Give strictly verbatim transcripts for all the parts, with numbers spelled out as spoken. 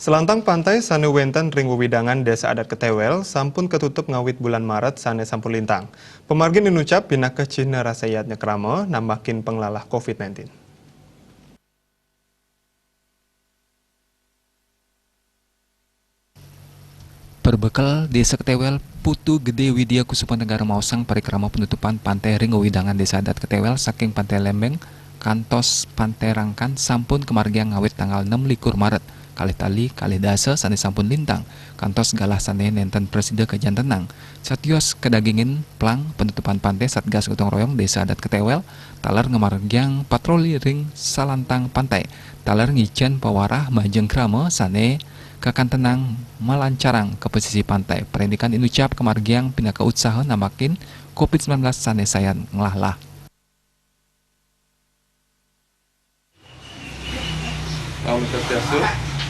Selantang pantai sane wenten ring wewidangan Desa Adat Ketewel sampun katutup ngawit bulan Maret sane sampun lintang. Pamargin inucap pinaka cihna rasa yatnya krama nambakin panglalah covid sembilan belas. Perbekel Desa Ketewel, Putu Gede Widya Kusuma Negara maosang parikrama penutupan pantai ring wewidangan Desa Adat Ketewel saking Pantai Lembeng kantos Pantai Rangkan sampun kamargiang ngawit tanggal enam likur Maret, kalih tali kalih dasa sane sampun lintang, kantos galah sane nenten prasida kajantenang. Satios kadagingin plang penutupan pantai, Satgas Gotong Royong Desa Adat Ketewel taler ngamargiang patroli ring salantang pantai, taler ngicen pawarah majeng krama sane kakantenang malancarang ka pesisi pantai. Parindikan inucap kamargiang pinaka utsaha nambakin covid sembilan belas sane sayan nglahlah. Om Swastiastu,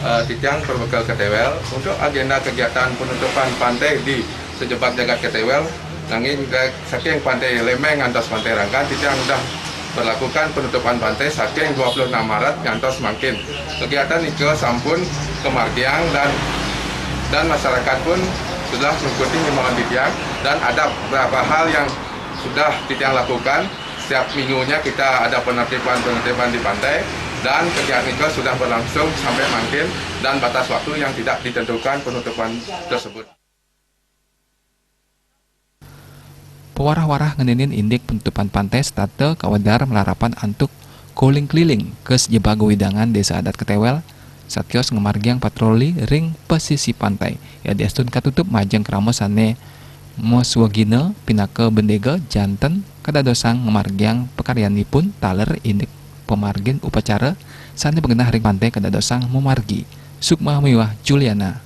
eh, titiang Perbekel Ketewel. Untuk agenda kegiatan penutupan pantai di sejebat jagat Ketewel, nanging dari saking Pantai Lembeng ngantos Pantai Rangkan, titiang udah berlakukan penutupan pantai saking dua puluh enam Maret ngantos mangkin. Kegiatan nika sampun kamargiang dan, dan masyarakat pun sudah mengikuti himbauan titiang, dan ada beberapa hal yang sudah titiang lakukan. Setiap minggunya kita ada penertiban-penertiban di pantai, dan kegiatan nika sudah berlangsung sampai mangkin, dan batas waktu yang tidak ditentukan penutupan tersebut. Pawarah-warah ngeninin indik penutupan pantai setata kawedar malarapan antuk koling-kliling ka sejebag wewidangan Desa Adat Ketewel, satios ngamargiang patroli ring pesisi pantai. Yadiastun katutup majeng krama sane maswagina pinaka bendega janten kadadosang ngamargiang pakaryanipun taler indik pamargin upacara sane magenah ring pantai kadadosang mamargi. Sukma miwah Juliana.